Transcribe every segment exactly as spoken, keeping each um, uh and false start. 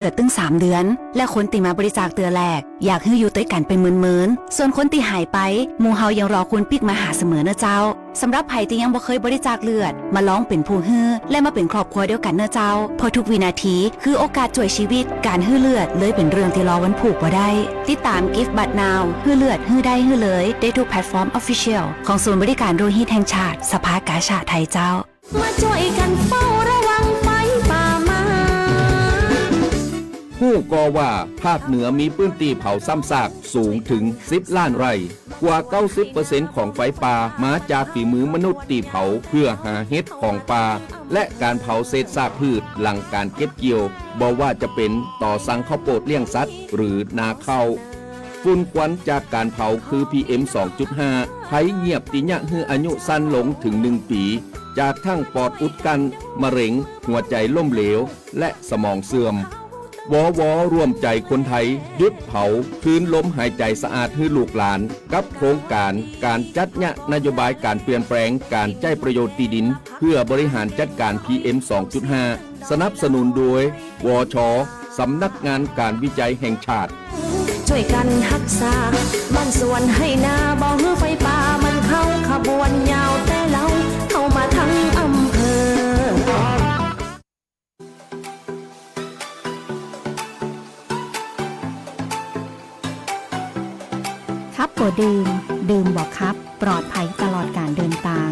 ไปตึงสามเดือน และคนตี้มาบริจาคเตื้อแรก อยากหื้ออยู่ตวยกั๋นเป๋นเมินๆ ส่วนคนตี้หายไป หมู่เฮายังรอคุณปิ๊กมาหาเสมอเน่อเจ้า สำหรับใผตี้ยังบ่เกยบริจาคเลือด มาลองเป๋นผู้หื้อ และมาเป๋นครอบครัวเดียวกั๋นเน่อเจ้า เพราะทุกวินาทีคือโอกาสจ้วยชีวิต ก๋านหื้อเลือดเลยเป๋นเรื่องตี้รอวันผูกบ่ได้ ติดต๋าม Give Blood Now หื้อเลือด หื้อได้ หื้อเลย ได้ทุกแพลตฟอร์ม Official ของศูนย์บริการโลหิตแห่งชาติ สภากาชาดไทยเจ้า มาจ้วยกั๋นเฝ้าระวังไฟป่ามา ฮู้ก่อว่าภาคเหนือมีพื้นตี้เผาซ้ำซากสูงเถิงสิบล้านไร่ กว่าเก้าสิบเปอร์เซ็นต์ของไฟป่ามาจากฝีมือมนุษย์ตี้เผาเพื่อหาเห็ดของป่า และก๋านเผาเศษซากพืชหลังก๋านเก็บเกี่ยว บ่ว่าจะเป๋นต่อสั่งข้าวโปดเลี้ยงสัตว์หรือนาข้าว ฝุ่นควันจากก๋านเผาคือ PM สองจุดห้า ภัยเยียบตี้เยียะหื้ออายุสั้นลงเถิงหนึ่งปี๋ จากทั้งปอดอุดกั้น มะเร็ง หัวใจ๋ล้มเหลว และสมองเสื่อม วว ร่วมใจ๋คนไทย หยุดเผา คืนลมหายใจ๋สะอาดหื้อลูกหลาน กับโครงก๋านก๋านจัดเยียะนโยบายก๋านเปลี่ยนแปลงก๋านใจ๊ประโยชน์ตี้ดิน เพื่อบริหารจัดก๋าน PM สองจุดห้า สนับสนุนโดย วช สำนักงานก๋านวิจัยแห่งชาติ จ้วยกั๋นฮักษาบ้านสวนไฮ่นา บ่หื้อไฟป่ามันเข้าขบวน ยาวแต่เล้าเข้ามาตึงอำเภอ ขับบ่ดื่ม ดื่มบ่ขับ ปลอดภัยตลอดก๋านเดินตาง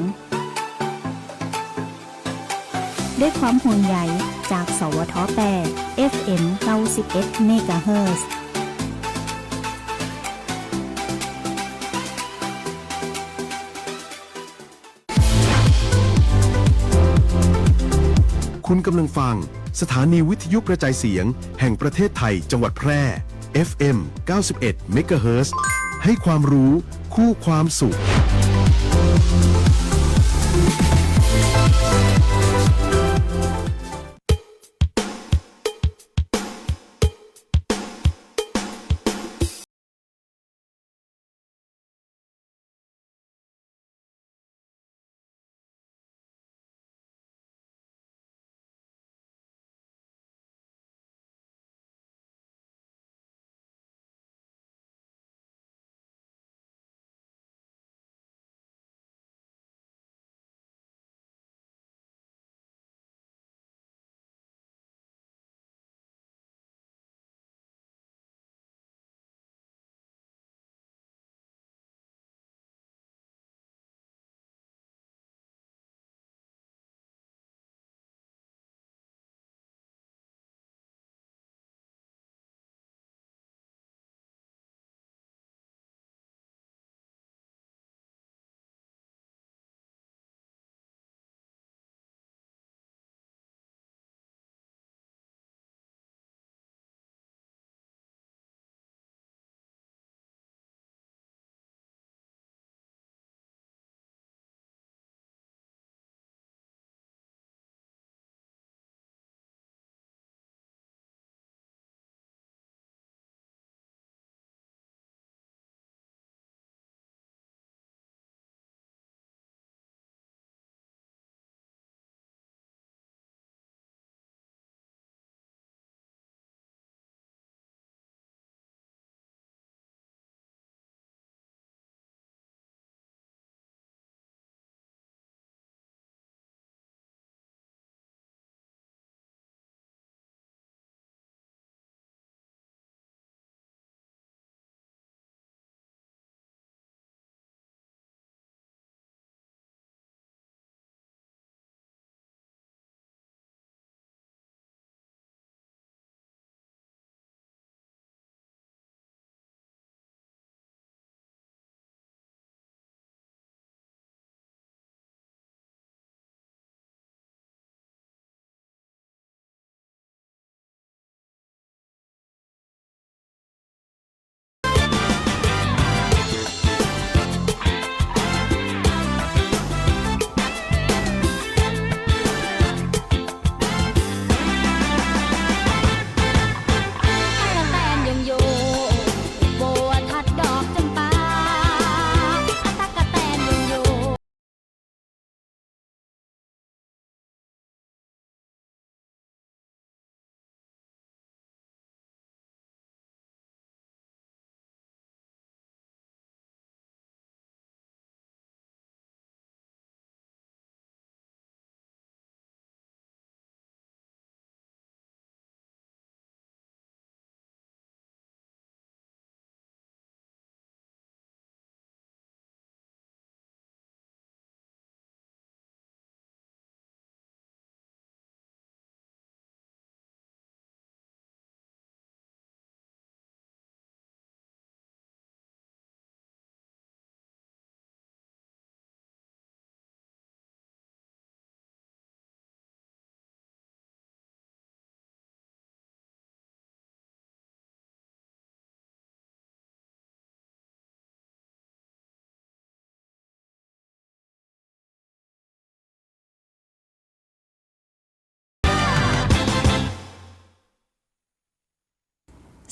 ด้วยความห่วงใยจาก สวท แปด เอฟเอ็ม เก้าสิบเอ็ด เมกะเฮิรตซ์ คุณกำลังฟังสถานีวิทยุกระจายเสียงแห่งประเทศไทยจังหวัดแพร่ เอฟเอ็ม เก้าสิบเอ็ด เมกะเฮิรตซ์ ให้ความรู้คู่ความสุข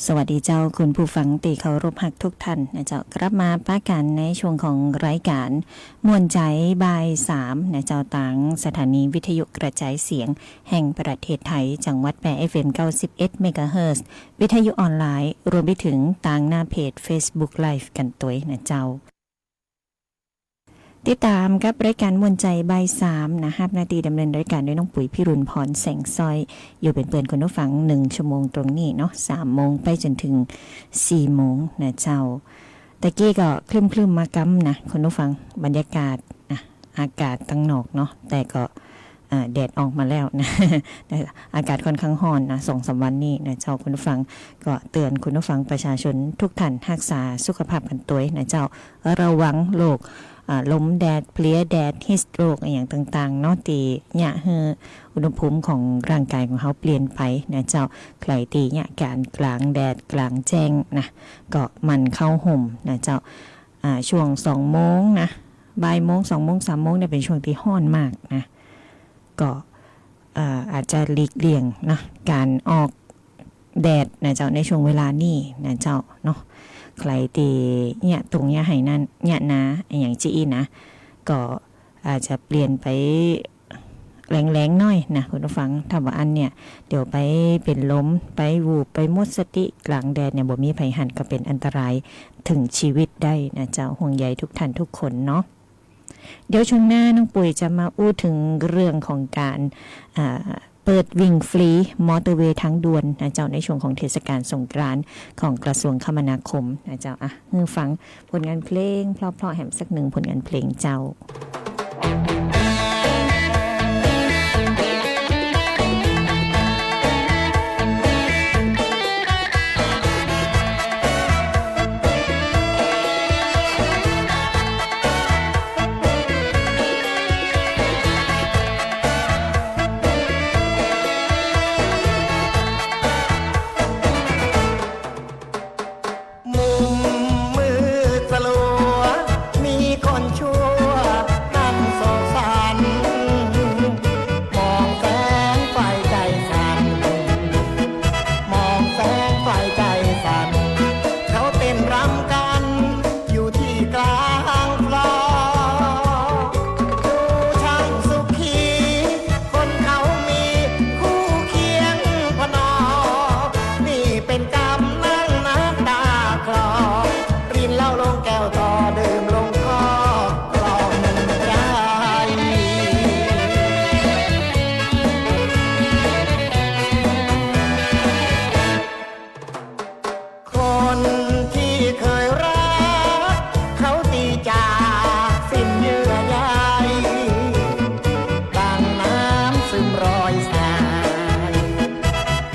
สวัสดีเจ้า คุณผู้ฟังตี้เคารพฮักทุกท่านนะเจ้า กลับมาปะกั๋นในช่วงของรายก๋านม่วนใจ๋บ่ายสามนะเจ้า ตางสถานีวิทยุกระจายเสียงแห่งประเทศไทย จังหวัดแป้ เอฟเอ็ม เก้าสิบเอ็ด เมกะเฮิรตซ์ วิทยุออนไลน์ รวมไปเถิงตางหน้าเพจเฟซบุ๊กไลฟ์กั๋นตวยนะเจ้า ติดต๋ามกับรายก๋านม่วนใจ๋บ่ายสามนะ ฮับหน้าตี้ดำเนินรายก๋านโดยน้องปุ๋ยพิรุณพรแสงสร้อย อยู่เป๋นเปื้อนคุณผู้ฟังหนึ่งชั่วโมงตรงนี้เนาะ สามโมงไปจ๋นเถิงสี่โมงนะเจ้า ตะกี้ก็ครึ้มๆ มากำนะคุณผู้ฟัง บรรยากาศนะ อากาศตังนอกเนาะ แต่ก็ อ่า แดดออกมาแล้วนะ อากาศค่อนข้างฮ้อนนะ สองสามวันนี้นะเจ้า คุณผู้ฟัง ก็เตื๋อนคุณผู้ฟังประชาชนทุกท่านฮักษาสุขภาพกั๋นตวยนะเจ้า ระวังโรค อ่า ลมแดด เพลียแดด ฮีทสโตรก อะหยังต่างๆ เนาะ ตี้เยียะหื้ออุณหภูมิของร่างก๋ายของเฮาเปลี่ยนไปนะเจ้า ใผตี้เยียะก๋านก๋างแดดก๋างแจ้งนะ ก็หมั่นเข้าห่มนะเจ้า อ่า ช่วงสองโมงนะ บ่ายโมง สองโมง สามโมงเนี่ยเป๋นช่วงตี้ฮ้อนมากนะ ก็ เอ่อ อาจจะหลีกเลี่ยงนะ ก๋านออกแดดนะเจ้า ในช่วงเวลานี้นะเจ้าเนาะ ใผตี้เยียะตุงเยียะไหนั่น เยียะนาอะหยังจะอี้นะ ก็อาจจะเปลี่ยนไปแหลงๆ หน้อยนะคุณผู้ฟัง ถ้าบ่อั้นเนี่ย เดี๋ยวไปเป๋นลม ไปวูบ ไปหมดสติก๋างแดดเนี่ย บ่มีใผหั้นก็เป๋นอันตรายเถิงจีวิตได้นะเจ้า ห่วงใยทุกท่านทุกคนเนาะ เดี๋ยวช่วงหน้าน้องปุ๋ยจะมาอู้เถิงเรื่องของก๋าน อ่า เปิดวิ่งฟรีมอเตอร์เวย์ทางด่วนนะเจ้า ในช่วงของเทศกาลสงกรานต์ของกระทรวงคมนาคมนะเจ้า อ่ะ หื้อฟังผลงานเพลงเพราะๆ แหมสักหนึ่งผลงานเพลงเจ้า มุมมืดสลัว มีคนชั่วนั่งโศกสัน มองแสงไฟใจสั่น มองแสงไฟใจสั่น เขาเต้นรำกั๋นอยู่ตี้ก๋างคลอง ดูช่างสุขี คนเขามีคู่เคียงพนอ นี่เป๋นกำนั่งน้ำตาคลอ รินเหล้าลงแก้วต่อ ดื่มลงคอกล่อมใจ๋ คนตี้เกยฮัก เขาตี้จากสิ้นเยื่อใย ดั่งน้ำซึมรอยสาย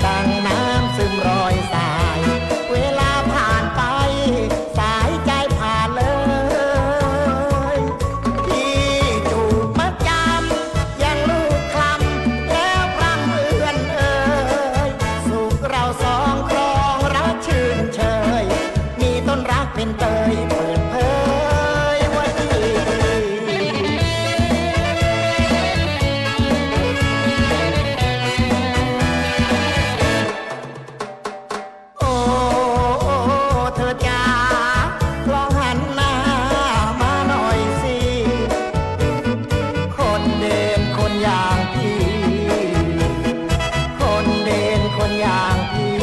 ดั่งน้ำซึมรอยสาย เวลาผ่านไป สายใจ๋ผ่านเลย พี่จูบมัดยำ ยังลูบคลำ แล้วพร่ำเอื้อนเอ่ย สุขเราสองครองรักชื่นเชย มีต้นรักเป๋นเตย เปิดเผยไว้ โอ้ โอ้ เธอจ๋า ลองหันหน้ามาหน่อยสิ คนเด่นคนอย่างพี่ คนเด่นคนอย่างพี่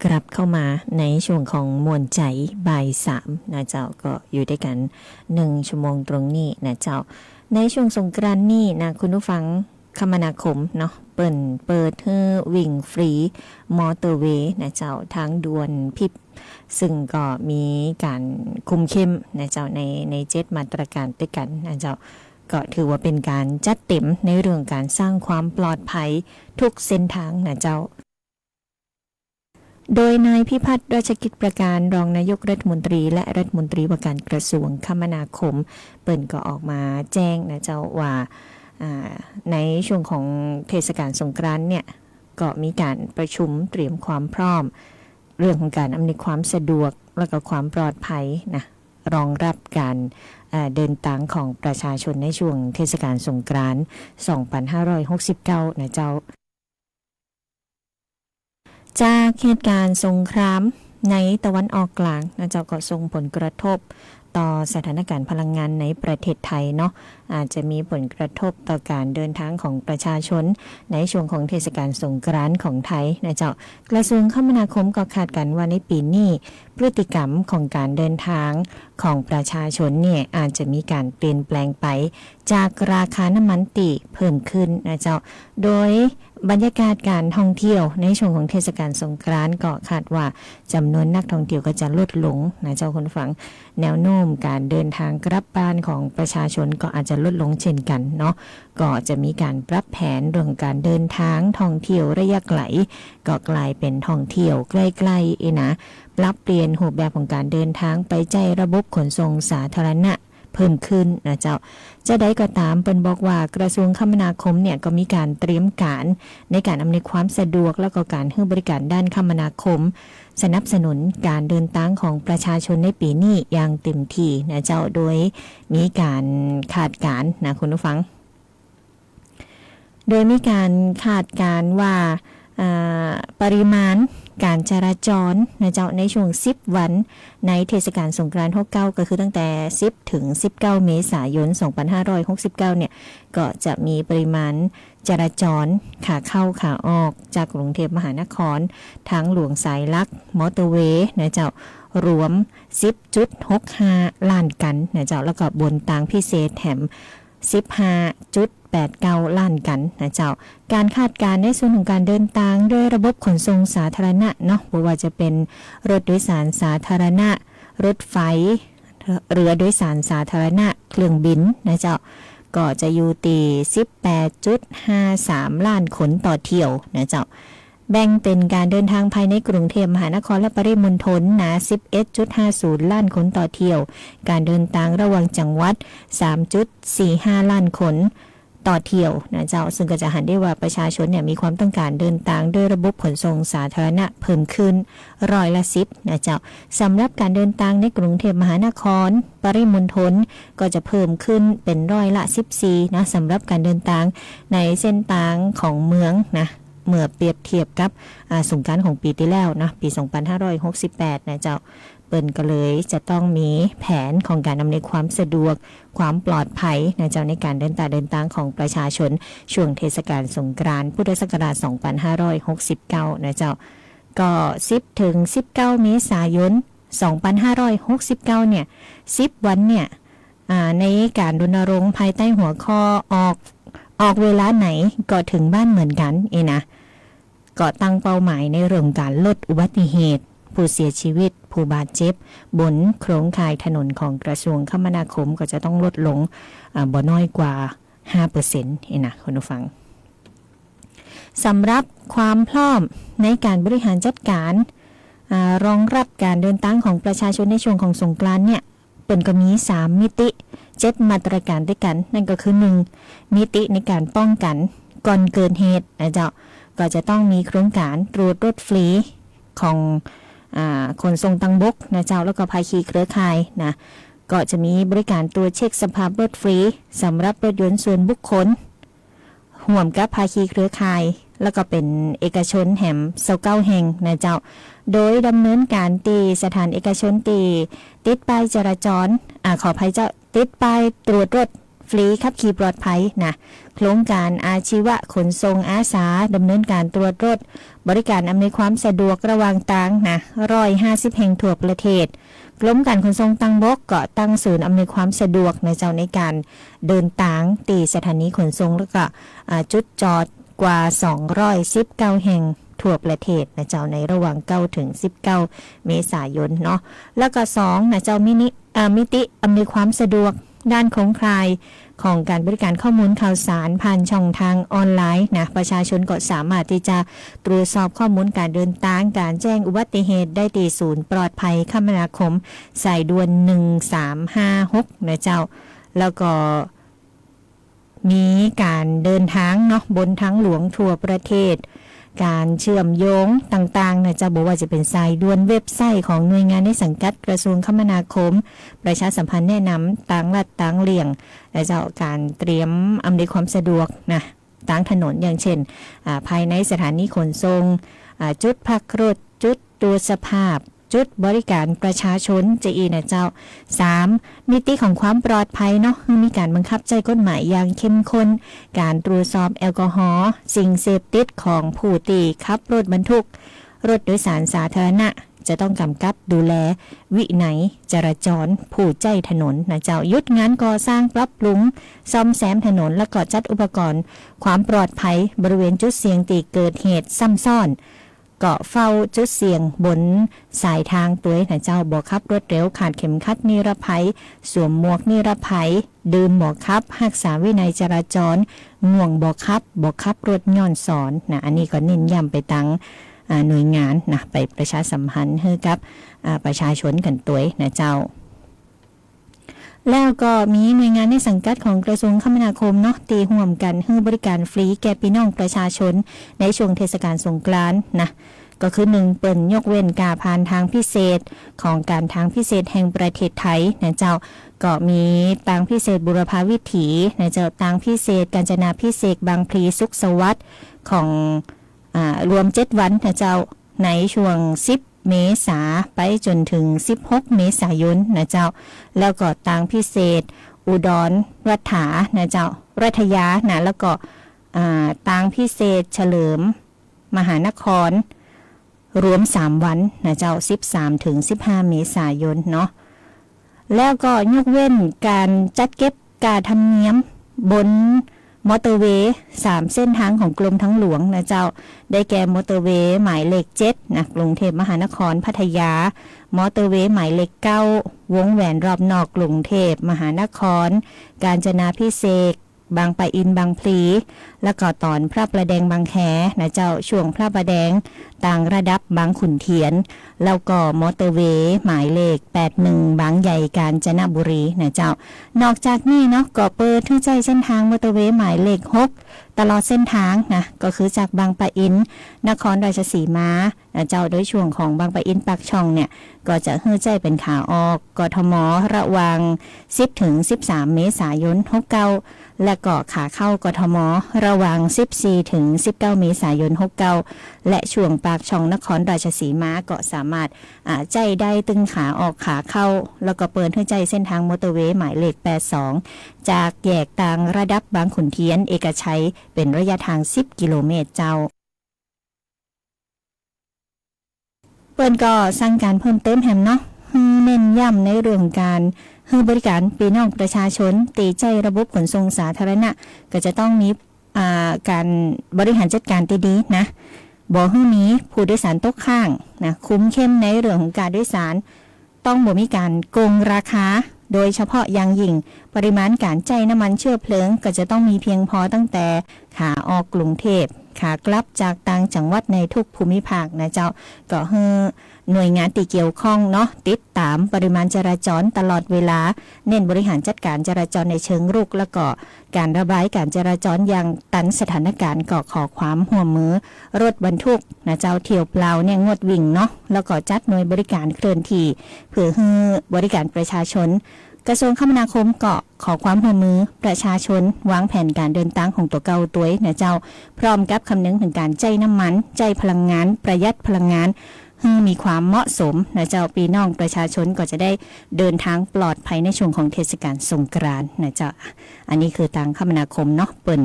กลับเข้ามาในช่วงของม่วนใจ๋บ่ายสามนะเจ้า ก็อยู่ด้วยกั๋นหนึ่งชั่วโมงตรงนี้นะเจ้า ในช่วงสงกรานต์นี้นะ คุณผู้ฟัง คมนาคมเนาะ เปิ้นเปิดหื้อวิ่งฟรี มอเตอร์เวย์นะเจ้า ทางด่วนพิบ ซึ่งก็มีก๋านคุมเข้มนะเจ้า ใน ในเจ็ดมาตรก๋านตวยกั๋นนะเจ้า ก็ถือว่าเป๋นก๋านจัดเต๋มในเรื่องก๋านสร้างความปลอดภัยทุกเส้นทางนะเจ้า โดยนายพิพัฒน์ รัชกิจประการ รองนายกรัฐมนตรีและรัฐมนตรีว่าการกระทรวงคมนาคม เปิ้นก็ออกมาแจ้งนะเจ้าว่า อ่า ในช่วงของเทศกาลสงกรานต์เนี่ย ก็มีก๋านประชุมเตรียมความพร้อม เรื่องของก๋านอำนวยความสะดวก แล้วก็ความปลอดภัยนะ รองรับก๋าน เอ่อ เดินตางของประชาชนในช่วงเทศกาลสงกรานต์ สองปันห้าร้อยหกสิบเก้า นะเจ้า จากเหตุก๋ารณ์สงครามในตะวันออกกลางนะเจ้า ก็ส่งผลกระทบต่อสถานการณ์พลังงานในประเทศไทยเนาะ อาจจะมีผลกระทบต่อก๋านเดินตางของประชาชนในช่วงของเทศกาลสงกรานต์ของไทยนะเจ้า กระทรวงคมนาคมก็คาดกั๋นว่าในปี๋นี้ พฤติกรรมของก๋านเดินตางของประชาชนเนี่ย อาจจะมีก๋านเปลี่ยนแปลงไป จากราคาน้ำมันตี้เพิ่มขึ้นนะเจ้า โดยบรรยากาศก๋านท่องเที่ยวในช่วงของเทศกาลสงกรานต์ก็คาดว่าจ๋ำนวนนักท่องเที่ยวก็จะลดลงนะเจ้าคุณผู้ฟัง แนวโน้มก๋านเดินตางกลับบ้านของประชาชนก็อาจจะลดลงเช่นกั๋นเนาะ ก็จะมีก๋านปรับแผนเรื่องก๋านเดินตางท่องเที่ยวระยะไก๋ ก็ก๋ายเป๋นท่องเที่ยวใก้ๆ เอนะ ปรับเปลี่ยนรูปแบบของก๋านเดินตางไปใจ๊ระบบขนส่งสาธารณะ เพิ่มขึ้นนะเจ้า จาใดก็ต๋าม เปิ้นบอกว่ากระทรวงคมนาคมเนี่ยก็มีก๋านเตรียมก๋านในก๋านอำนวยความสะดวก แล้วก็ก๋านหื้อบริก๋านด้านคมนาคม สนับสนุนก๋านเดินตางของประชาชนในปี๋นี้อย่างเต็มตี้นะเจ้า โดยมีก๋านคาดก๋านนะคุณผู้ฟัง โดยมีก๋านคาดก๋านว่า อ่า ปริมาณก๋านจราจรนะเจ้า ในช่วงสิบวันในเทศกาลสงกรานต์หกเก้า ก็คือตั้งแต่สิบถึงสิบเก้าเมษายนสองปันห้าร้อยหกสิบเก้าเนี่ย ก็จะมีปริมาณจราจรขาเข้าขาออกจากกรุงเทพมหานคร ทางหลวงสายหลัก มอเตอร์เวย์นะเจ้า รวมสิบจุดหกห้าล้านคันนะเจ้า แล้วก็บนตางพิเศษแถม สิบห้าจุดแปดเก้าล้านคันนะเจ้า ก๋านคาดก๋านในส่วนของก๋านเดินตางด้วยระบบขนส่งสาธารณะเนาะ บ่ว่าจะเป๋นรถโดยสารสาธารณะ รถไฟ เรือโดยสารสาธารณะ เครื่องบินนะเจ้า ก็จะอยู่ตี้สิบแปดจุดห้าสามล้านคนต่อเที่ยวนะเจ้า แบ่งเป๋นก๋านเดินตางภายในกรุงเทพมหานครและปริมณฑลนะ สิบเอ็ดจุดห้าศูนย์ล้านคนต่อเที่ยว ก๋านเดินตางระหว่างจังหวัด สามจุดสี่ห้าล้านคนต่อเที่ยวนะเจ้า ซึ่งก็จะหันได้ว่าประชาชนเนี่ยมีความต้องก๋านเดินตางด้วยระบบขนส่งสาธารณะเพิ่มขึ้นร้อยละสิบนะเจ้า สำหรับก๋านเดินตางในกรุงเทพมหานคร ปริมณฑล ก็จะเพิ่มขึ้นเป๋นร้อยละสิบสี่นะ สำหรับก๋านเดินตางในเส้นตางของเมืองนะ เมื่อเปรียบเทียบกับ อ่า สงกรานต์ของปี๋ตี้แล้วนะ ปี๋สองปันห้าร้อยหกสิบแปดนะเจ้า เปิ้นก็เลยจะต้องมีแผนของก๋านอำนวยความสะดวก ความปลอดภัยนะเจ้า ในก๋านเดินตาง เดินตางของประชาชน ช่วงเทศกาลสงกรานต์ พุทธศักราชสองปันห้าร้อยหกสิบเก้านะเจ้า ก็สิบถึงสิบเก้าเมษายนสองปันห้าร้อยหกสิบเก้าเนี่ย สิบวันเนี่ย อ่า ในก๋านรณรงค์ภายใต้หัวข้อ ออก ออกเวลาไหนก็ถึงบ้านเหมือนกัน เอนะ ก็ตั้งเป้าหมายในเรื่องก๋านลดอุบัติเหตุ ผู้เสียชีวิต ผู้บาดเจ็บ บนโครงข่ายถนนของกระทรวงคมนาคมก็จะต้องลดลง อ่า บ่น้อยกว่าห้าเปอร์เซ็นต์ เอนะ คุณผู้ฟัง สำหรับความพร้อมในก๋านบริหารจัดก๋าน อ่า รองรับก๋านเดินตางของประชาชนในช่วงของสงกรานต์เนี่ย เปิ้นก็มีสามมิติ เจ็ดมาตรก๋านตวยกั๋น นั่นก็คือ หนึ่ง มิติในก๋านป้องกั๋น ก่อนเกิดเหตุนะเจ้า ก็จะต้องมีโครงก๋านตรวจรถฟรีของ อ่า ขนส่งตางบกนะเจ้า แล้วก็ภาคีเครือข่ายนะ ก็จะมีบริก๋านตรวจเช็คสภาพรถฟรี สำหรับรถยนต์ส่วนบุคคล ฮ่วมกับภาคีเครือข่าย แล้วก็เป๋นเอกชนแหมซาวเก้าแห่งนะเจ้า โดยดำเนินก๋านตี้สถานเอกชนตี้ติดป้ายจราจร อ่า ขออภัยเจ้า ติดป้ายตรวจรถ ฟรีขับขี่ปลอดภัยนะ โครงก๋านอาชีวะขนส่งอาสา ดำเนินก๋านตรวจรถ บริก๋านอำนวยความสะดวกระหว่างตางนะ ร้อยห้าสิบแห่งทั่วประเทศ กรมก๋านขนส่งตางบกก็ตั้งศูนย์อำนวยความสะดวกนะเจ้า ในก๋านเดินตางตี้สถานีขนส่ง แล้วก็ อ่า จุดจอดกว่า สองร้อยสิบเก้าแห่งทั่วประเทศนะเจ้า ในระหว่างเก้าถึงสิบเก้าเมษายนเนาะ แล้วก็สองนะเจ้า มินิ อ่า มิติอำนวยความสะดวกด้านโครงข่ายของก๋านบริการข้อมูลข่าวสารผ่านช่องทางออนไลน์นะ ประชาชนก็สามารถตี้จะตรวจสอบข้อมูลก๋านเดินตาง ก๋านแจ้งอุบัติเหตุได้ตี้ศูนย์ปลอดภัยคมนาคมสายด่วนหนึ่งสามห้าหกนะเจ้า แล้วก็ มีก๋านเดินตางเนาะ บนตางหลวงทั่วประเทศ ก๋านเชื่อมโยงต่างๆ นะเจ้า บ่ว่าจะเป๋นสายด่วน เว็บไซต์ของหน่วยงานในสังกัดกระทรวงคมนาคม ประชาสัมพันธ์แนะนำตางลัดตางเลี่ยงนะเจ้า ก๋านเตรียมอำนวยความสะดวกนะ ตางถนน อย่างเช่น อ่า ภายในสถานีขนส่ง อ่า จุดพักรถ จุดตรวจสภาพ จุดบริการประชาชน จะอี้นะเจ้า สาม มิติของความปลอดภัยเนาะ คือมีก๋านบังคับใจ๊กฎหมายอย่างเข้มข้น ก๋านตรวจสอบแอลกอฮอล์ สิ่งเสพติดของผู้ตี้ขับรถบรรทุก รถโดยสารสาธารณะ จะต้องกำกับดูแลวินัยจราจรผู้ใจ๊ถนนนะเจ้า หยุดงานก่อสร้างปรับปรุงซ่อมแซมถนน แล้วก็จัดอุปกรณ์ความปลอดภัยบริเวณจุดเสี่ยงตี้เกิดเหตุซ้ำซ้อน ก็เฝ้าจุดเสี่ยงบนสายตางตวยนะเจ้า บ่ขับรถเร็ว คาดเข็มขัดนิรภัย สวมหมวกนิรภัย ดื่มบ่ขับ ฮักษาวินัยจราจร ง่วงบ่ขับ บ่ขับรถย้อนสอนนะ อันนี้ก็เน้นย้ำไปตาง อ่า หน่วยงานนะ ไปประชาสัมพันธ์หื้อกับ อ่า ประชาชนกั๋นตวยนะเจ้า แล้วก็มีหน่วยงานในสังกัดของกระทรวงคมนาคมเนาะ ตี้ฮ่วมกั๋นหื้อบริการฟรีแก่ปี้น้องประชาชนในช่วงเทศกาลสงกรานต์นะ ก็คือ หนึ่ง เปิ้นยกเว้นก้าผ่านตางพิเศษของก๋านตางพิเศษแห่งประเทศไทยนะเจ้า ก็มีตางพิเศษบุรพาวิถีนะเจ้า ตางพิเศษกาญจนาภิเษกบางพลีสุขสวัสดิ์ของ อ่า รวมเจ็ดวันนะเจ้า ในช่วงสิบเมษาไปจ๋นเถิงสิบหกเมษายนนะเจ้า แล้วก็ตางพิเศษอุดรรัฐานะเจ้า รัฐยานะ แล้วก็ อ่า ตางพิเศษเฉลิมมหานคร รวมสามวันนะเจ้า สิบสามเถิงสิบห้าเมษายนเนาะ แล้วก็ยกเว้นก๋านจัดเก็บก้าธรรมเนียมบนมอเตอร์เวย์สามเส้นตางของกรมตางหลวงนะเจ้า ได้แก่มอเตอร์เวย์หมายเลขเจ็ดนะ กรุงเทพมหานครพัทยา มอเตอร์เวย์หมายเลขเก้า วงแหวนรอบนอกกรุงเทพมหานคร กาญจนาภิเษก บางปะอินบางพลี แล้วก็ต๋อนพระประแดงบางแคนะเจ้า ช่วงพระประแดงต่างระดับบางขุนเทียน แล้วก็มอเตอร์เวย์หมายเลขแปดหนึ่ง บางใหญ่กาญจนบุรีนะเจ้า นอกจากนี้เนาะ ก็เปิดหื้อใจ๊เส้นตางมอเตอร์เวย์หมายเลขหก ตลอดเส้นตางนะ ก็คือจากบางปะอิน นครราชสีมา นะเจ้า โดยช่วงของบางปะอินปากช่องเนี่ย ก็จะหื้อใจ๊เป๋นขาออก กทม ระหว่างสิบเถิงสิบสามเมษายนหกเก้า และก็ขาเข้ากทม ระหว่างสิบสี่เถิงสิบเก้าเมษายนหกเก้า และช่วงปากช่องนครราชสีมาก็สามารถ อ่า ใจ๊ได้ตึงขาออกขาเข้า แล้วก็เปิดหื้อใจ๊เส้นตางมอเตอร์เวย์หมายเลขแปดสอง จากแยกต่างระดับบางขุนเทียนเอกชัย เป๋นระยะตางสิบกิโลเมตรเจ้า เปิ้นก็สั่งก๋านเพิ่มเติมแหมเนาะ หื้อเน้นย้ำในเรื่องก๋านหื้อบริการปี้น้องประชาชนตี้ใจ๊ระบบขนส่งสาธารณะ ก็จะต้องมี อ่า ก๋านบริหารจัดก๋านตี้ดีนะ บ่หื้อมีผู้โดยสารตกค้างนะ คุมเข้มในเรื่องของก๋านโดยสาร ต้องบ่มีก๋านโกงราคา โดยเฉพาะอย่างยิ่งปริมาณก๋านใจ๊น้ำมันเชื้อเพลิง ก็จะต้องมีเพียงพอตั้งแต่ขาออกกรุงเทพ ขากลับจากต่างจังหวัดในทุกภูมิภาคนะเจ้า ก็หื้อหน่วยงานตี้เกี่ยวข้องเนาะ ติดต๋ามปริมาณจราจรตลอดเวลา เน้นบริหารจัดก๋านจราจรในเชิงรุก แล้วก็ก๋านระบายก๋านจราจรอย่างตันสถานการณ์ ก็ขอความฮ่วมมือรถบรรทุกนะเจ้า เที่ยวเปล่าเนี่ยงดวิ่งเนาะ แล้วก็จัดหน่วยบริการเคลื่อนที่ เปื้อหื้อบริการประชาชน กระทรวงคมนาคมก็ขอความฮ่วมมือประชาชนวางแผนก๋านเดินตางของตั๋วเก่าตวยนะเจ้า พร้อมกับคำนึงเถิงก๋านใจ๊น้ำมัน ใจ๊พลังงาน ประหยัดพลังงาน หื้อมีความเหมาะสมนะเจ้า ปี้น้องประชาชนก็จะได้เดินทางปลอดภัยในช่วงของเทศกาลสงกรานต์นะเจ้า อันนี้คือตางคมนาคมเนาะ เปิ้น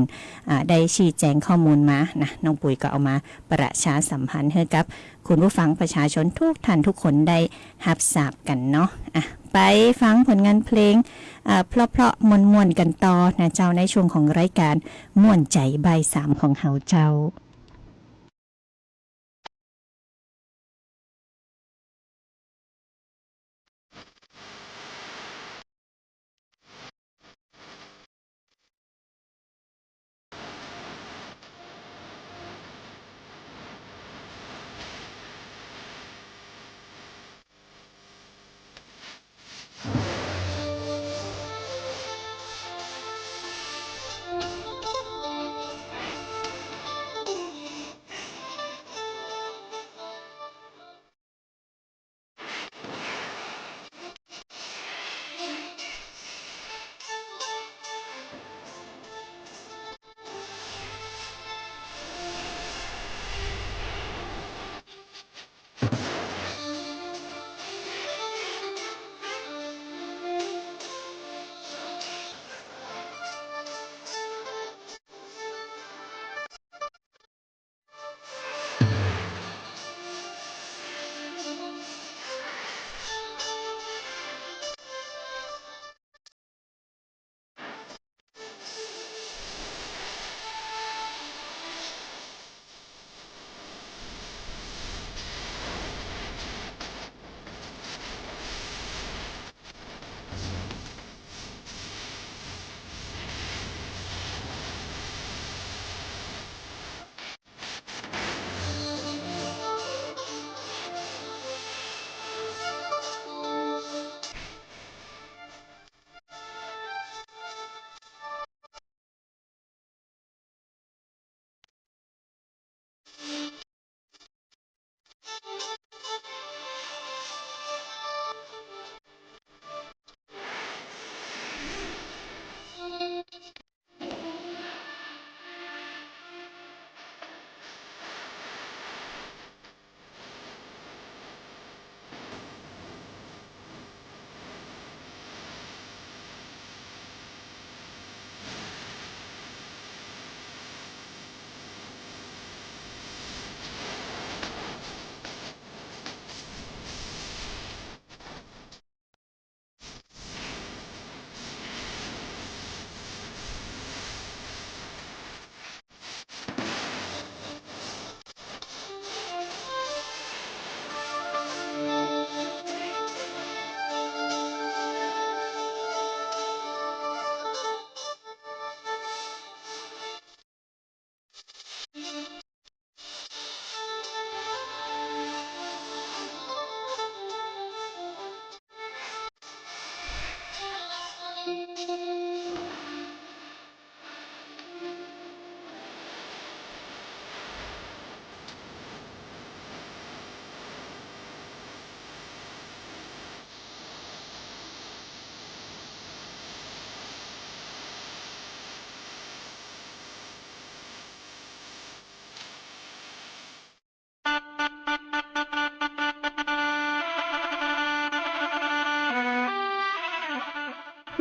อ่า ได้ชี้แจงข้อมูลมานะ น้องปุ๋ยก็เอามาประชาสัมพันธ์หื้อกับคุณผู้ฟังประชาชนทุกท่านทุกคนได้ฮับทราบกั๋นเนาะ อ่ะ ไปฟังผลงานเพลง อ่า เพราะๆ ม่วนๆ กั๋นต่อนะเจ้า ในช่วงของรายการม่วนใจ๋บ่ายสามของเฮาเจ้า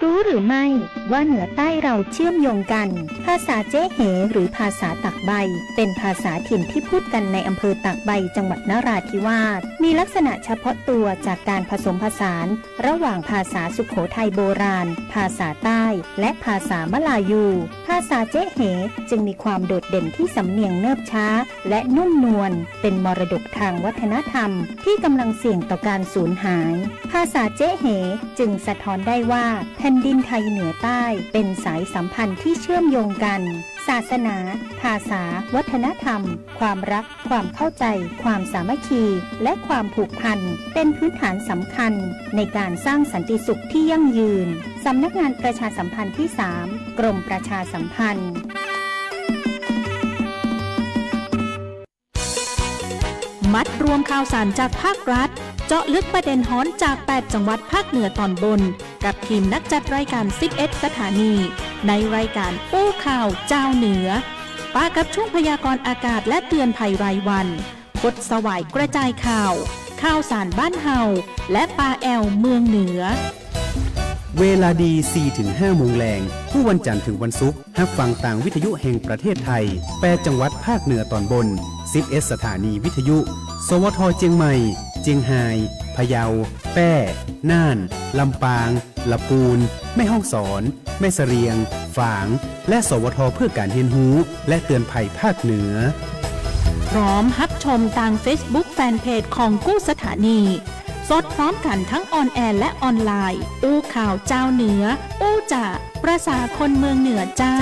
รู้หรือไม่ว่าเหนือใต้เราเชื่อมโยงกัน ภาษาเจ๊เห หรือภาษาตากใบ เป็นภาษาถิ่นที่พูดกันในอำเภอตากใบ จังหวัดนราธิวาส มีลักษณะเฉพาะตัวจากการผสมผสาน ระหว่างภาษาสุโขทัยโบราณ ภาษาใต้ และภาษามลายู ภาษาเจ๊เหจึงมีความโดดเด่นที่สำเนียงเนิบช้า และนุ่มนวล เป็นมรดกทางวัฒนธรรมที่กำลังเสี่ยงต่อการสูญหาย ภาษาเจ๊เหจึงสะท้อนได้ว่าแผ่นดินไทยเหนือใต้เป็นสายสัมพันธ์ที่เชื่อมโยงกัน ศาสนา ภาษา วัฒนธรรม ความรัก ความเข้าใจ ความสามัคคี และความผูกพัน เป็นพื้นฐานสำคัญในการสร้างสันติสุขที่ยั่งยืน สำนักงานประชาสัมพันธ์ที่สาม กรมประชาสัมพันธ์ มัดรวมข่าวสารจากภาครัฐ เจาะลึกประเด็นฮ้อนจากแปดจังหวัดภาคเหนือตอนบน กับทีมนักจัดรายการสิบเอ็ดสถานี ในรายการอู้ข่าวจาวเหนือ ปะกับช่วงพยากรณ์อากาศและเตือนภัยรายวัน กดสวายกระจายข่าว ข่าวสารบ้านเฮา และปาแอ่วเมืองเหนือ เวลาดี สี่ถึงห้าโมงแลง กู้วันจันทร์เถิงวันศุกร์ ฮับฟังตางวิทยุแห่งประเทศไทย แปดจังหวัดภาคเหนือต๋อนบน สิบเอ็ดสถานีวิทยุ สวท เจียงใหม่ เจียงฮาย พะเยา แป้ น่าน ลำปาง ละปูน แม่ฮ่องสอน แม่เสะเลียง ฝาง และ สวท เพื่อก๋านเฮียนฮู้ และเตือนภัยภาคเหนือ พร้อมฮับชมตางเฟซบุ๊กแฟนเพจของกู้สถานี สดพร้อมกั๋นทั้งออนแอร์และออนไลน์ อู้ข่าวจาวเหนือ อู้จ๋า ประสาคนเมืองเหนือเจ้า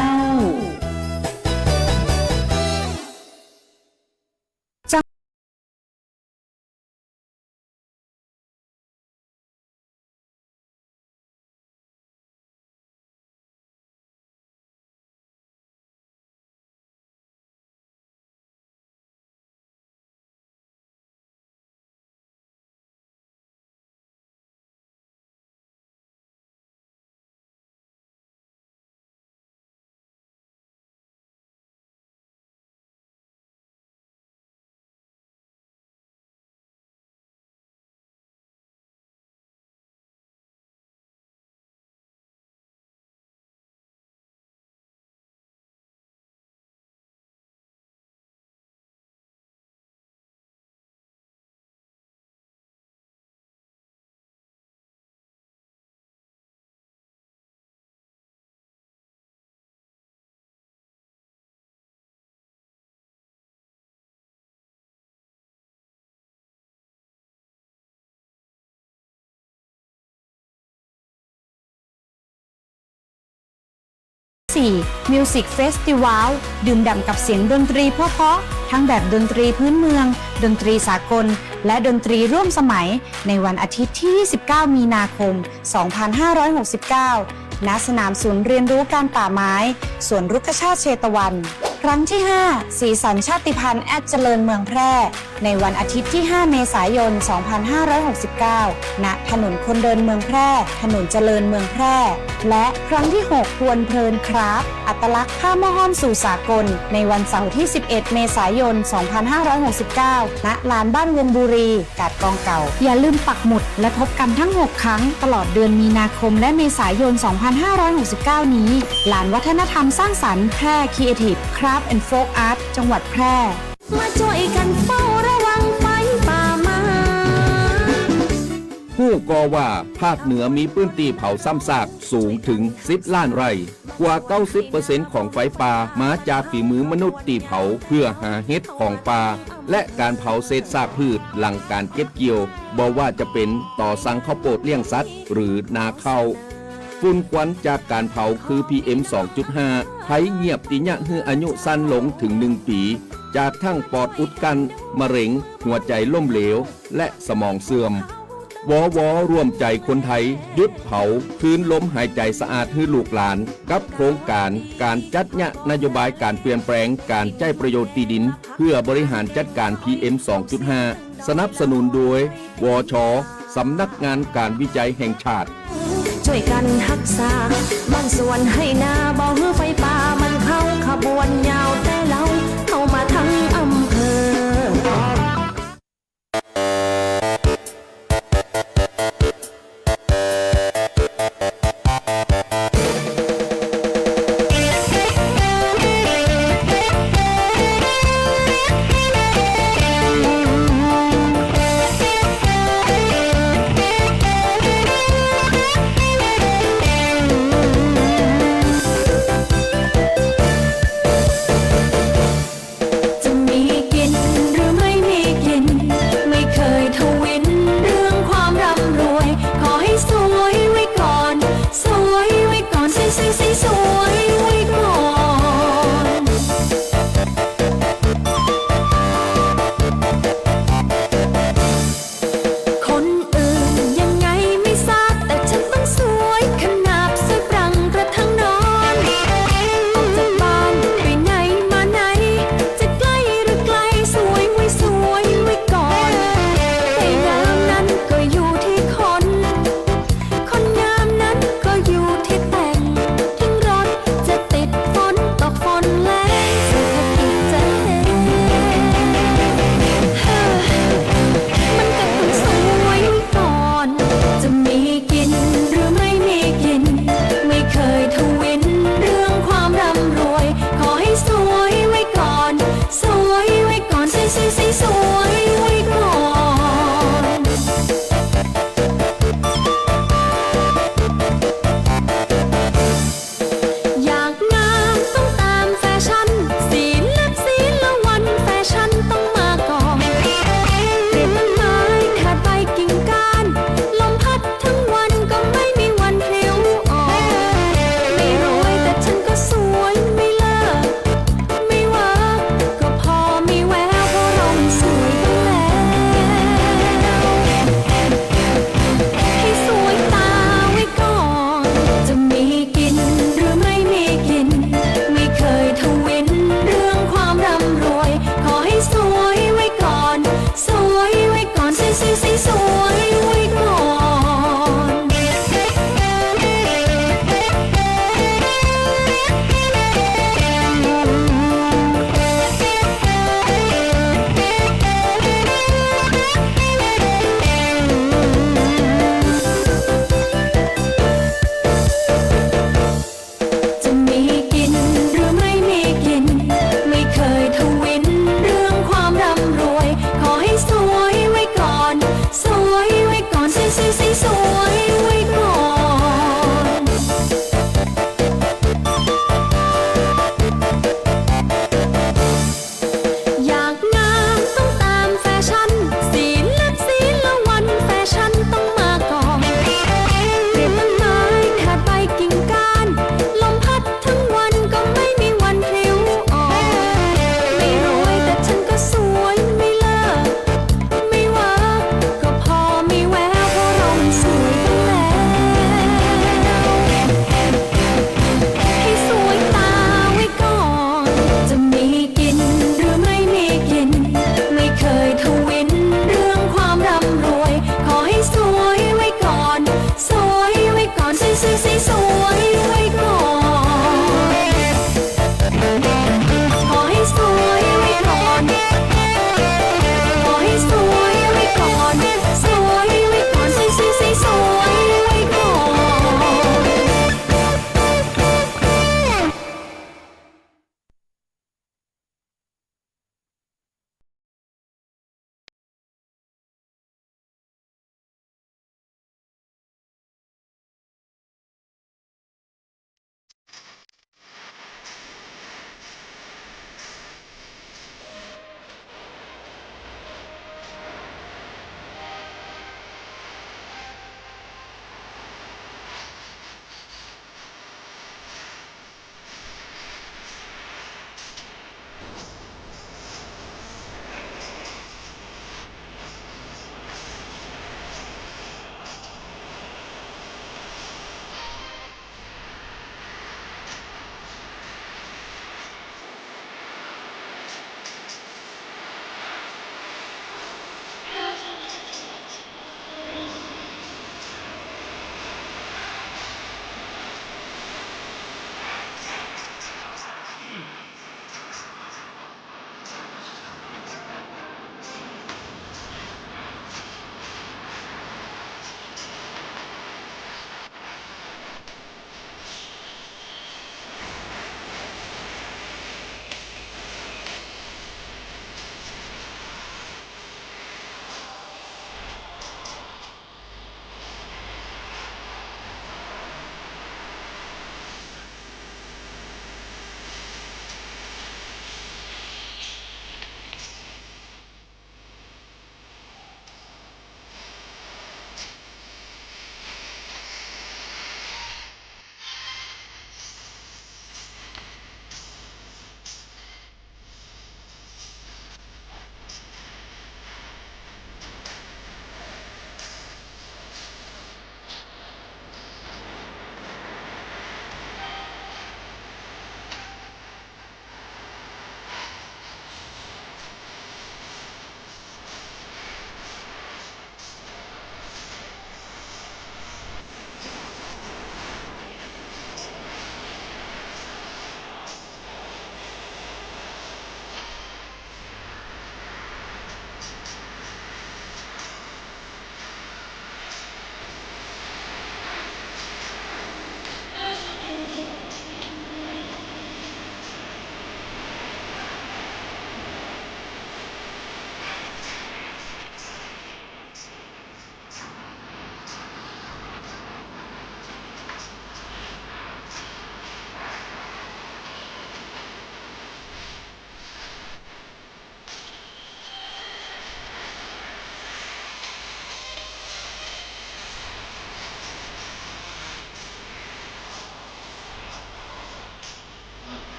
สี่ Music Festival ดื่มด่ำกับเสียงดนตรีเพราะๆ ทั้งแบบดนตรีพื้นเมือง ดนตรีสากล และดนตรีร่วมสมัย ในวันอาทิตย์ที่ ยี่สิบเก้า มีนาคม สองพันห้าร้อยหกสิบเก้า ณ สนามศูนย์เรียนรู้การป่าไม้ สวนรุกขชาติเชตวัน ครั้งที่ ห้า สีสันชาติพันธุ์แอดเจริญเมืองแพร่ ในวันอาทิตย์ที่ ห้า เมษายน สองพันห้าร้อยหกสิบเก้า ณ ถนนคนเดินเมืองแพร่ ถนนเจริญเมืองแพร่ และครั้งที่ หก กวนเพลินคราฟต์ อัตลักษณ์ผ้าหม้อห้อมสู่สากล ในวันเสาร์ที่ สิบเอ็ด เมษายน สองพันห้าร้อยหกสิบเก้า ณ ลานบ้านวงบุรี กาดกองเก่า อย่าลืมปักหมุดและพบกันทั้ง หก ครั้ง ตลอดเดือนมีนาคมและเมษายน สองพันห้าร้อยหกสิบเก้า นี้ ลานวัฒนธรรมสร้างสรรค์แพร่ Creative Craft and Folk Art จังหวัดแพร่ มาจ้วยกั๋นเฝ้าระวังไฟป่ามา ฮู้ก่อว่า ภาคเหนือมีพื้นตี้เผาซ้ำซากสูงเถิง สิบล้านไร่ กว่า เก้าสิบเปอร์เซ็นต์ ของไฟป่ามาจากฝีมือมนุษย์ตี้เผาเพื่อหาเห็ดของป่า และก๋านเผาเศษซากพืชหลังก๋านเก็บเกี่ยว บ่ว่าจะเป๋นต่อสั่งข้าวโปดเลี้ยงสัตว์ หรือนาข้าว ฝุ่นควันจากก๋านเผาคือ พีเอ็ม สองจุดห้า ภัยเยียบตี้เยียะหื้ออายุสั้นลงเถิงหนึ่งปี๋ จากทั้งปอดอุดกั้น มะเร็ง หัวใจ๋ล้มเหลว และสมองเสื่อม วว ร่วมใจ๋คนไทย หยุดเผา คืนลมหายใจ๋สะอาดหื้อลูกหลาน กับโครงก๋านก๋านจัดเยียะนโยบายก๋านเปลี่ยนแปลงก๋านใจ๊ประโยชน์ตี้ดิน เพื่อบริหารจัดก๋าน พีเอ็ม สองจุดห้า สนับสนุนโดย วช สำนักงานก๋านวิจัยแห่งชาติ จ้วยกั๋นฮักษาบ้านสวนไฮ่นา บ่หื้อไฟป่ามันเข้า ขบวนยาวแต่เล้า เข้ามาตึงอำเภอ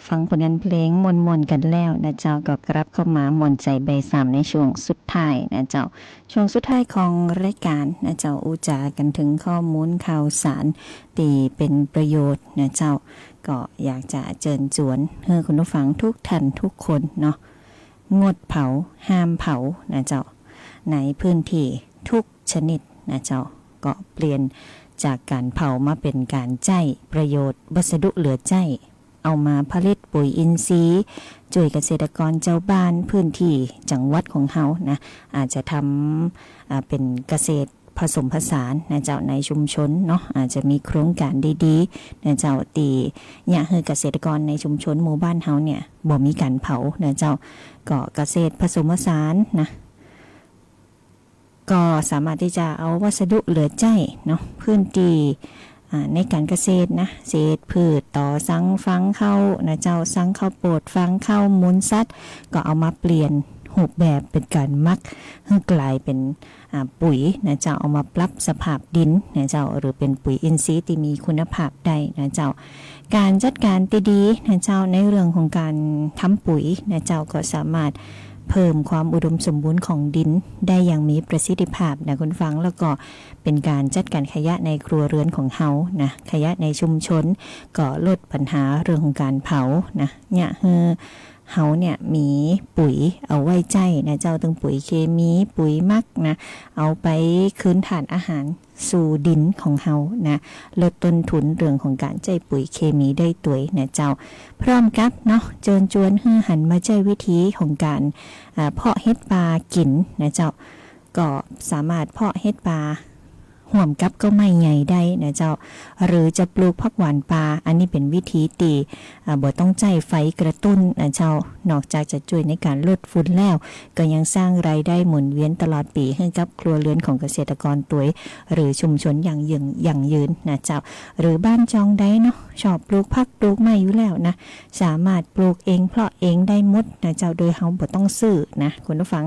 ฟังผลงานเพลงม่วนๆ กั๋นแล้วนะเจ้า ก็กลับเข้ามาม่วนใจ๋บ่ายสามในช่วงสุดท้ายนะเจ้า ช่วงสุดท้ายของรายก๋านนะเจ้า อู้จ๋ากั๋นเถิงข้อมูลข่าวสารตี้เป๋นประโยชน์นะเจ้า ก็อยากจะเจิญจวนหื้อคุณผู้ฟังทุกท่านทุกคนเนาะ งดเผา ห้ามเผานะเจ้า ในพื้นที่ทุกชนิดนะเจ้า ก็เปลี่ยนจากก๋านเผามาเป๋นก๋านใจ๊ประโยชน์วัสดุเหลือใจ๊ เอามาผลิตปุ๋ยอินทรีย์ จ้วยเกษตรกรเจ้าบ้านพื้นที่จังหวัดของเฮานะ อาจจะทำ อ่า เป๋นเกษตรผสมผสานนะเจ้า ในชุมชนเนาะ อาจจะมีโครงก๋านดีๆ นะเจ้า ตี้เยียะหื้อเกษตรกรในชุมชนหมู่บ้านเฮาเนี่ย บ่มีก๋านเผานะเจ้า ก็เกษตรผสมผสานนะ ก็สามารถตี้จะเอาวัสดุเหลือใจ๊เนาะ พื้นที่ อ่า ในก๋านเกษตรนะ เศษพืช ตอสัง ฟางข้าวนะเจ้า สังข้าวโปด ฟางข้าวมูลสัตว์ ก็เอามาเปลี่ยนรูปแบบเป๋นก๋านหมัก หื้อกลายเป๋น อ่า ปุ๋ยนะเจ้า เอามาปรับสภาพดินนะเจ้า หรือเป๋นปุ๋ยอินทรีย์ตี้มีคุณภาพได้นะเจ้า ก๋านจัดก๋านตี้ดีนะเจ้า ในเรื่องของก๋านทำปุ๋ยนะเจ้า ก็สามารถเพิ่มความอุดมสมบูรณ์ของดินได้อย่างมีประสิทธิภาพนะคุณฟัง แล้วก็เป๋นก๋านจัดก๋านขยะในครัวเรือนของเฮานะ ขยะในชุมชน ก็ลดปัญหาเรื่องของก๋านเผานะ เยียะหื้อเฮาเนี่ยมีปุ๋ยเอาไว้ใจ๊นะเจ้า ตึงปุ๋ยเคมี ปุ๋ยหมักนะ เอาไปคืนถ่านอาหาร สู่ดินของเฮานะ ลดต้นทุนเรื่องของก๋านใจ๊ปุ๋ยเคมีได้ตวยนะเจ้า พร้อมกับเนาะ เจิญจวนหื้อหันมาใจ๊วิธีของก๋าน อ่า เพาะเห็ดป่ากิ๋นนะเจ้า ก็สามารถเพาะเห็ดป่าฮ่วมกับเก๊าไม้ใหญ่ได้นะเจ้า หรือจะปลูกผักหว่านป่า อันนี้เป๋นวิธีตี้ อ่า บ่ต้องใจ๊ไฟกระตุ้นนะเจ้า นอกจากจะจ้วยในก๋านลดฝุ่นแล้ว ก็ยังสร้างรายได้หมุนเวียนตลอดปี๋หื้อกับครัวเรือนของเกษตรกรตวย หรือชุมชนอย่างยืน ยั่งยืนนะเจ้า หรือบ้านจองใดเนาะ ชอบปลูกผักปลูกไม้อยู่แล้วนะ สามารถปลูกเองเพาะเองได้หมดนะเจ้า โดยเฮาบ่ต้องซื้อนะคุณผู้ฟัง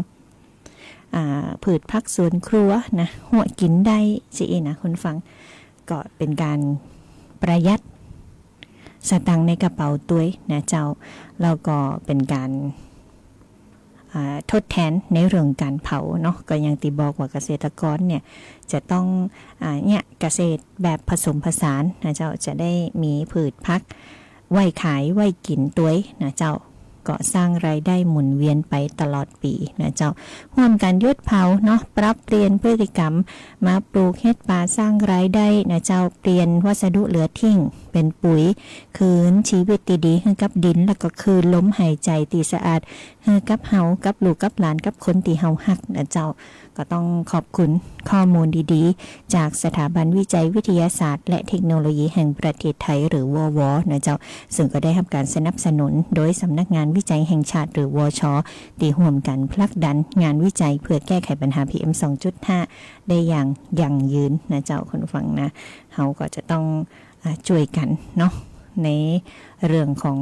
อ่า พืชผักสวนครัวนะ หัวกิ๋นได้ จะอี้นะคุณผู้ฟัง ก็เป๋นก๋านประหยัดสตางค์ในกระเป๋าตวยนะเจ้า แล้วก็เป๋นก๋าน อ่า ทดแทนในเรื่องก๋านเผาเนาะ ก็อย่างตี้บอกว่าเกษตรกรเนี่ย จะต้อง อ่า เนี่ย เกษตรแบบผสมผสานนะเจ้า จะได้มีพืชผักไว้ขายไว้กิ๋นตวยนะเจ้า ก็สร้างรายได้หมุนเวียนไปตลอดปี๋นะเจ้า ฮ่วมกั๋นหยุดเผาเนาะ ปรับเปลี่ยนพฤติกรรม มาปลูกเห็ดป่าสร้างรายได้นะเจ้า เปลี่ยนวัสดุเหลือทิ้งเป๋นปุ๋ย คืนชีวิตตี้ดีหื้อกับดิน แล้วก็คืนลมหายใจ๋ตี้สะอาดหื้อกับเฮา กับลูกกับหลาน กับคนตี้เฮาฮักนะเจ้า ก็ต้องขอบคุณข้อมูลดีๆ จากสถาบันวิจัยวิทยาศาสตร์และเทคโนโลยีแห่งประเทศไทย หรือ วว นะเจ้า ซึ่งก็ได้ฮับก๋านสนับสนุนโดยสำนักงานวิจัยแห่งชาติ หรือ วช ตี้ฮ่วมกั๋นผลักดันงานวิจัยเพื่อแก้ไขปัญหา พีเอ็ม สองจุดห้า ได้อย่างยั่งยืนนะเจ้าคุณผู้ฟังนะ เฮาก็จะต้อง อ่า จ้วยกั๋นเนาะ ในเรื่องของ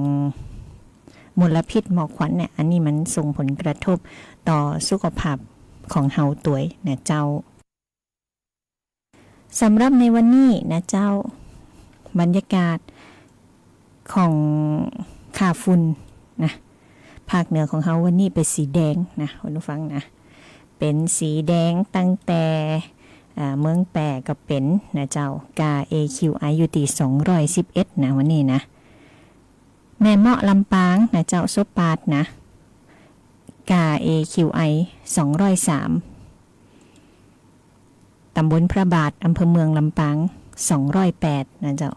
มลพิษหมอกควันเนี่ย อันนี้มันส่งผลกระทบต่อสุขภาพของเฮาตวยนะเจ้า สำหรับในวันนี้นะเจ้า บรรยากาศของค่าฝุ่นนะ ภาคเหนือของเฮาวันนี้เป๋นสีแดงนะคุณผู้ฟังนะ เป๋นสีแดงตั้งแต่ อ่า เมืองแป้ก็เป๋นนะเจ้า ก้า เอคิวไอ อยู่ตี้สองร้อยสิบเอ็ดนะวันนี้นะ แม่เมาะลำปางนะเจ้า สบปาดนะ ก้า เอคิวไอ สองร้อยสาม ตำบลพระบาท อำเภอเมืองลำปาง สองร้อยแปดนะเจ้า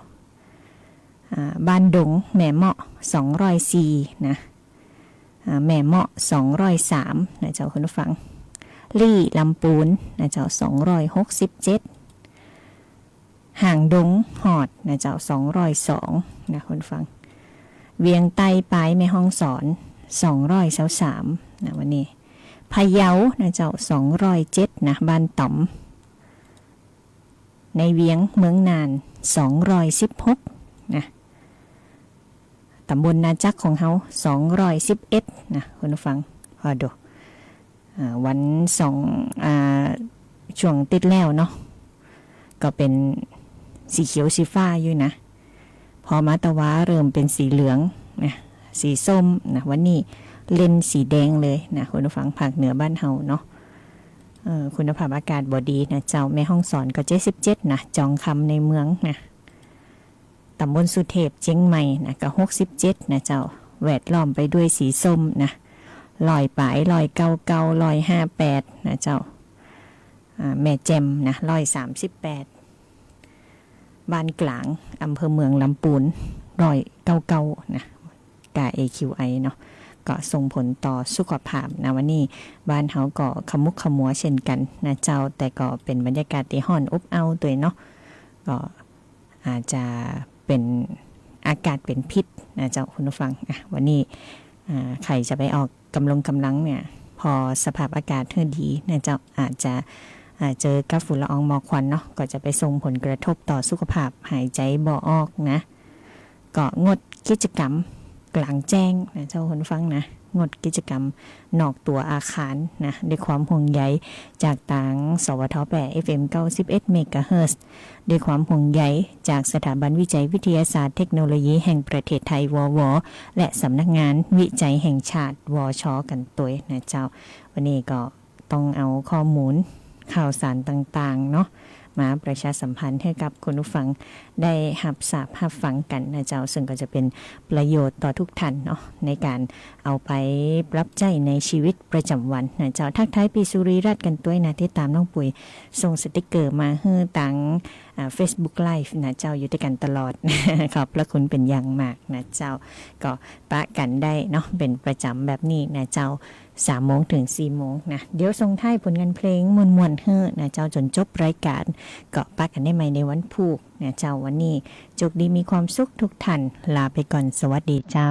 อ่า บ้านดง แม่เมาะ สองร้อยสี่นะ อ่า แม่เมาะ สองร้อยสามนะเจ้าคุณผู้ฟัง ลี้ ลำปูนนะเจ้า สองร้อยหกสิบเจ็ด หางดง ฮอดนะเจ้า สองร้อยสองนะคุณผู้ฟัง เวียงใต้ปาย แม่ฮ่องสอน สองร้อยสามนะวันนี้ พะเยานะเจ้า สองร้อยเจ็ดนะ บ้านต๋อม ในเวียงเมืองน่าน สองร้อยสิบหกนะ ตำบลนาจักรของเฮา สองร้อยสิบเอ็ดนะคุณผู้ฟัง พอดู อ่า วันสอง อ่า ช่วงติดแล้วเนาะ ก็เป๋นสีเขียวสีฟ้าอยู่นะ พอมาตะวาเริ่มเป๋นสีเหลืองนะ สีส้มนะ วันนี้เล่นสีแดงเลยนะ คุณผู้ฟัง ภาคเหนือบ้านเฮาเนาะ เอ่อ คุณภาพอากาศบ่ดีนะเจ้า แม่ฮ่องสอนก็เจ็ดสิบเจ็ดนะ จองคำในเมืองนะ ตำบลสุเทพเจียงใหม่นะ ก็หกสิบเจ็ดนะเจ้า แวดล้อมไปด้วยสีส้มนะ ร้อยปลาย ร้อยเก้าเก้า ร้อยห้าแปดนะเจ้า อ่า แม่แจ่มนะ ร้อยสามสิบแปด บ้านกลาง อำเภอเมืองลำปูน ร้อยเก้าเก้านะ กา เอคิวไอ เนาะ ก็ส่งผลต่อสุขภาพนะ วันนี้บ้านเฮาก็ขมุกขมัวเช่นกันนะเจ้า แต่ก็เป๋นบรรยากาศตี้ฮ้อนอบอ้าวตวยเนาะ ก็ อาจจะเป๋นอากาศเป๋นพิษนะเจ้าคุณผู้ฟัง อ่ะ วันนี้ อ่า ใผจะไปออกกำลงกำลังเนี่ย ผ่อสภาพอากาศหื้อดีนะเจ้า อาจจะ อ่า เจอกับฝุ่นละอองหมอกควันเนาะ ก็จะไปส่งผลกระทบต่อสุขภาพ หายใจ๋บ่ออกนะ ก็งดกิจกรรมกลางแจ้งนะเจ้าคุณผู้ฟังนะ งดกิจกรรมนอกตั๋วอาคารนะ ด้วยความห่วงใยจากตาง สวท แปด เอฟเอ็ม เก้าสิบเอ็ด เมกะเฮิรตซ์ ด้วยความห่วงใยจากสถาบันวิจัยวิทยาศาสตร์เทคโนโลยีแห่งประเทศไทย วว และสำนักงานวิจัยแห่งชาติ วช กั๋นตวยนะเจ้า วันนี้ก็ต้องเอาข้อมูลข่าวสารต่างๆ เนาะ มาประชาสัมพันธ์หื้อกับคุณผู้ฟังได้ฮับทราบฮับฟังกั๋นนะเจ้า ซึ่งก็จะเป๋นประโยชน์ต่อทุกท่านเนาะ ในก๋านเอาไปปรับใจ๊ในชีวิตประจ๋ำวันนะเจ้า ทักทายปี้สุรีรัตน์กั๋นตวยนะ ติดต๋ามน้องปุ๋ย ส่งสติกเกอร์มาหื้อตาง อ่า เฟซบุ๊กไลฟ์นะเจ้า อยู่ตวยกั๋นตลอด ขอบพระคุณเป๋นอย่างมากนะเจ้า ก็ปะกั๋นได้เนาะ เป๋นประจ๋ำแบบนี้นะเจ้า สามโมงเถิงสี่โมงนะ เดี๋ยวส่งท้ายผลงานเพลงม่วนๆ หื้อนะเจ้า จ๋นจบรายก๋าน ก็ปะกั๋นได้ใหม่ในวันพูกนะเจ้า วันนี้โจคดีมีความสุขทุกท่าน ลาไปก่อน สวัสดีเจ้า